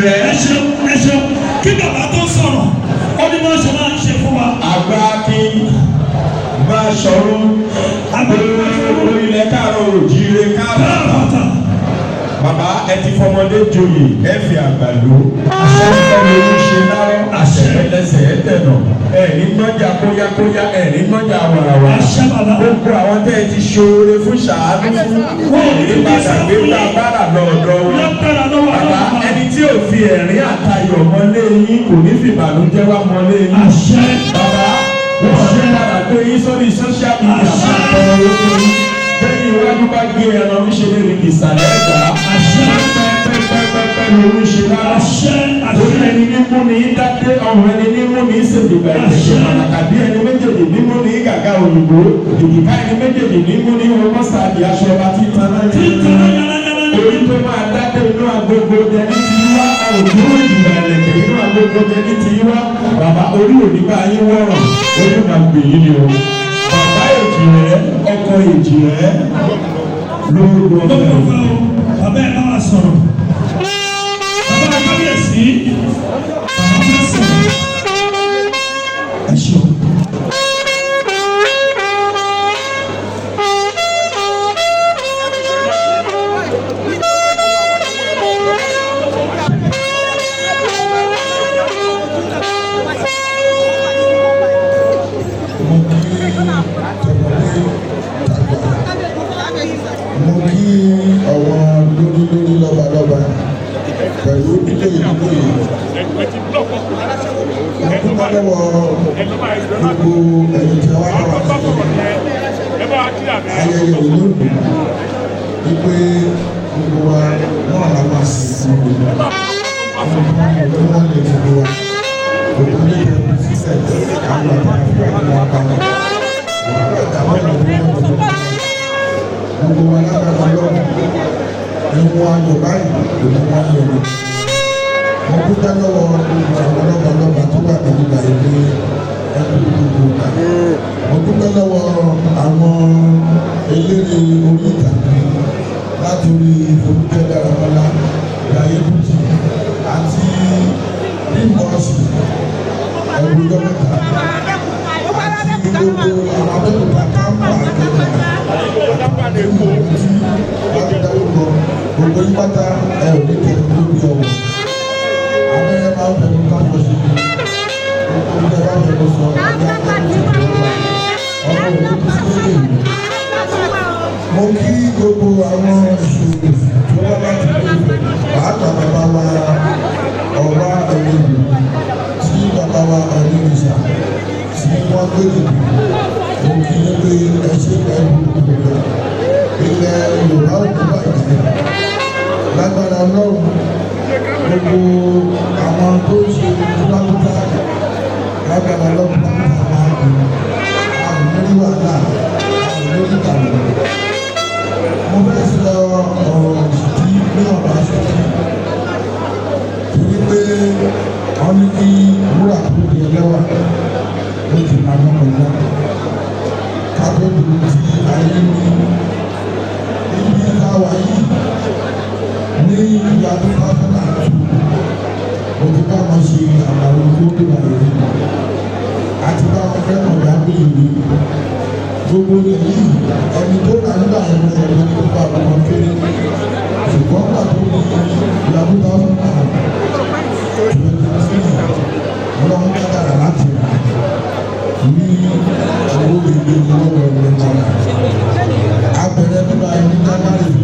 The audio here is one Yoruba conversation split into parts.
rẹ. Ẹ ṣeun, ẹ ṣeun. Kí bàbá tó sọ̀rọ̀, ó ní bá ṣe máa ń ṣe fún wa. Àgbà kí máa sọ̀rọ̀ gbogbo ilẹ̀ káàárọ̀ òjíire káàbọ̀. Káàbàtà. Bàbá, ẹ ti fọmọdé joyè, ẹ fi àgbà lò. Àṣẹ lórí ṣe lárọ́, àṣẹ lẹ́sẹ̀ ẹ tẹ̀nà. Ẹ ní gbọ́njà kóyákóyá, ẹ ní gbọ́njà wàràwàrà. Àṣẹ, bàbá. Gbogbo àwọn tẹ́ ẹ ti ṣoore fún, ṣàánú fún, ẹ ní padà gbé bá bára lọ́dọ̀ wọn. Lágbára lọ́wọ́ Bàbá, Ọlọ́run. ẹni tí ò fi ẹ̀rín àtayọ̀ mọ́lé yín kò ní fìbànújẹ́ wá mọ́lé yín. Àṣẹ. Bàbá, wọ́n ṣe padà gbé yín sórí social media máa tọrọ owó fún yín. Bẹ́ẹ̀ni, iwájú bá gé ẹran ń ṣe lè ìsàlẹ̀ ẹ̀gbá. Àṣẹ. Pẹ́pẹ́pẹ́pẹ́ lórí ṣe lára. Àṣẹ. Orí Àṣẹ. ẹni mímú ní dáadé, ọrùn ẹni mímú ní ṣèdìgbà ìṣẹ̀ṣẹ̀ màlàkàdé, ẹni méjèèjì mímú ní gàgà òyìnbó, èjìká ẹni méjèèjì mímú ní ọmọsàdì aṣọ ọba títan náà. Títan yára. Orí tó máa dáadé inú agogo dẹni tí wá, òdúró ìdìbò ẹlẹ́kẹ̀ inú agogo dẹni tí wá. Bàbá, orí òní bá yín wọ̀ràn, orí máa gbè yín ni o. Bàbá èjì rẹ, ọkọ èjì rẹ, lórúkọ Lórí ọ̀fẹ́. ọ̀fẹ́ o, bàbá, ẹ̀ bá wa sọ̀rọ̀. Bàbá kábíyèsí, bàbá fẹ́ sọ̀rọ̀. Ẹ ṣeun. Mo kí tọmọdé tàgbà, mo kí àwọn lórí lórí, lọ́balọ́ba pẹ̀lú nílé ìdúgbò yìí. Mo dúpẹ́ lọ́wọ́ gbogbo ẹ̀yin tí a wá bá wa ṣe ayẹyẹ òní òní, wípé gbogbo wa náà la máa sì sí àwọn ọmọ wọn lè gbogbo wa gbogbo ní ìbẹ̀rù sísẹ̀ àwọn àtàkùn àwọn àbáwọn wàhálà ìdààmú ìlú wọn gbogbo wa lágbára lọ́wọ́ ìwọ̀n ayọ̀ báyìí òní wọn yọ ní. Mo dúpẹ́ lọ́wọ́ gbogbo àwọn lọ́balọ́ba tó wà níbi báyìí pé ẹkú gbogbo ìgbà. Mo dúpẹ́ lọ́wọ́ àwọn eléré orí ìtàgé láti orí Folúkẹ́ Dáramọ́lá, Jayé Kútì àti Bímbọ́ Ọ̀sìn, ẹ̀rù dọ́kítà àti gbogbo àwọn Abẹ́òkúta kámpù àgbẹ̀dẹ àti tí láti dárúkọ gbogbo yín pátá. Ẹ ò ní tẹ̀lé lórí ọwọ́ abẹ́rẹ́ máa ń fẹnu káfọ́ sí i. Gbogbo ẹ bá fẹnu sọ ẹgbẹ́ akẹ́kọ̀ọ́ ọmọ òní kú sí lórí ìlú. Mo kí gbogbo àwọn ìṣòro tó wá láti ilé Ifẹ̀, pàápàá bàbá wa ọba ẹ̀yẹ̀wò tí bàbá wa Ọ̀nìrìṣà tí wọ́n gbé dìbò. Mo kí ní pé ẹ ṣe pẹ̀lú gbogbo ilẹ̀ Yorùbá òkú bàjẹ́ lágbára Ọlọ́run. Gbogbo àwọn tó ń ṣe kúlákútà, lágbára Ọlọ́run, kúlákútà máa ń dùn àwọn lórí wàhálà, àwọn lórí ìdààmú. Mo fẹ́ sọ ọ̀rọ̀ ìṣìtí ní ọ̀rọ̀ aṣojú, torí pé wọ́n ní kí wúrà tó di ẹlẹ́wà, ó ti máa ná kọjá ká tó dùn tí ayé ní ibi táwa yìí. Ní ìyá 2002, mo ti bá wọn ṣe àmàlù gómìnà yìí àti bá wọn fẹ́ kọjá bíi gbogbo ilẹ̀ yìí. Ẹni tó rà nígbà yẹn ló sọ pé kó bá wọn kéré, ṣùgbọ́n gbà tó ní ìyá 2023, Ọlọ́run kádàrà láti rà ní owó gbègbè lọ́wọ́ ẹ̀rọ padà. Abẹ̀rẹ̀ nígbà yẹn ní January 5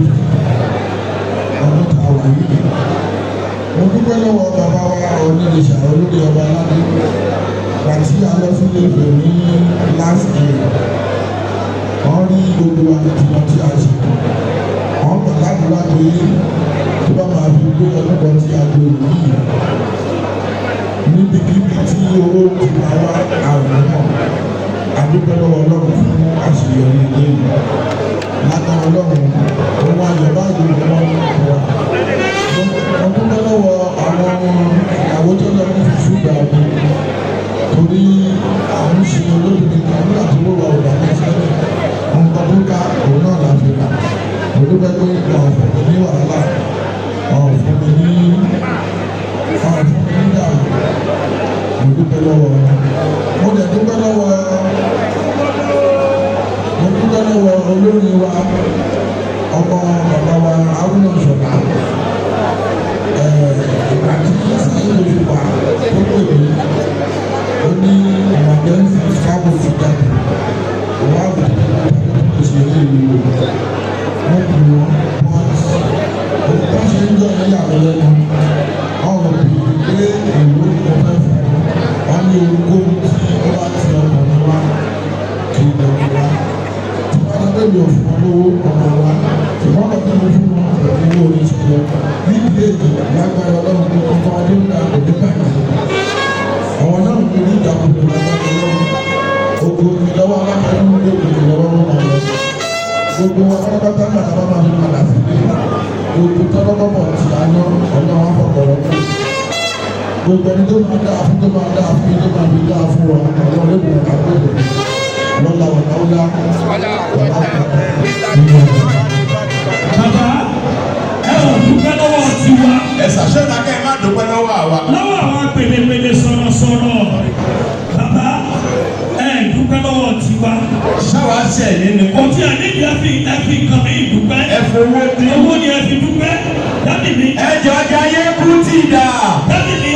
ọdún tá a wà yìí. Mo dúpẹ́ lọ́wọ́ bàbá wa Onírìṣà, olórí ọba aládé. Gbàtí a lọ sí Ilé-Ifẹ̀ ní last year, wọ́n rí gbogbo akitiyan tí a ṣe. Wọ́n gbà ládùúrà pé tó bá máa fi gbé ọdún kan tí a lò yìí, níbikíbi tí owó ti máa wá àrùn náà. A dúpẹ́ lọ́wọ́ Ọlọ́run fún àṣeyọrí ilé yìí. Lágbára Ọlọ́run, òun ayọ̀ báyìí ni wọ́n ń wà. Mo dúpẹ́ lọ́wọ́ àwọn ìyàwó tó lọ ní ṣùgbọ́n ọdún, torí àwọn ṣe olóbìnrin kan nígbà tó wọ́wọ́ ọ̀dà ní sẹ́yìn nǹkan tó ká òun náà la fi rà. Mo dúpẹ́ pé wọn ò fún mi ní wàhálà, wọn ò fún mi ní Ọ̀rọ̀ bìí pé èlò ni mo fẹ́ fún wọn ní ohunkóhun tí ó bá ti ọkàn mi wá kí n lọ wá. Tí wọ́n bá bẹ́ẹ̀ mi ò fún wọn lówó ọmọ wa, ṣùgbọ́n ọ̀gá tí mo fún wọn kò ní owó orí ti lọ. Nídìí èyí lágbára Ọlọ́run ní kọ́kọ́ adéńdá kò ní bàjẹ́. Àwọn náà ní ní ìdàkudà lágbára Ọlọ́run. Ògo ìlọ́wọ́ alákọ̀ọ́nù ní ògo ìlọ́wọ́ wọn máa lọ. Gbogbo wa pátápátá náà la bá máa fi padà sílé. Gbogbo tọ́lọ́kọ̀bọ̀ ti àná ọ̀nà wa fọ̀kọ̀rọ̀ kù. Gbogbo ẹni tó máa dáa fún tó máa dáa fún tó máa fi dáa fún wa ọ̀nà olóògùn ọ̀gá gbogbo lọ́la wàláwùlá wàláwùlá. Bàbá, ẹ ò dúpẹ́ lọ́wọ́ tiwa. Ẹ ṣàṣẹ́ta kẹ́ ẹ má dúpẹ́ lọ́wọ́ àwa. Lọ́wọ́ àwọn pèlèpèlè sọ̀rọ̀sọ̀rọ̀. Bàbá, ẹ dúpẹ́ lọ́wọ́ tiwa. Ṣáwa ṣe ẹ̀yìn ni. Kò tí a níbi ẹ fi ẹ fi nǹkan mi dúpẹ́. Ẹ fowó dín. Owó ni ẹ fi dúpẹ́. Dádì mi. Ẹ jọ jayé kú ti dà. Dádì mi.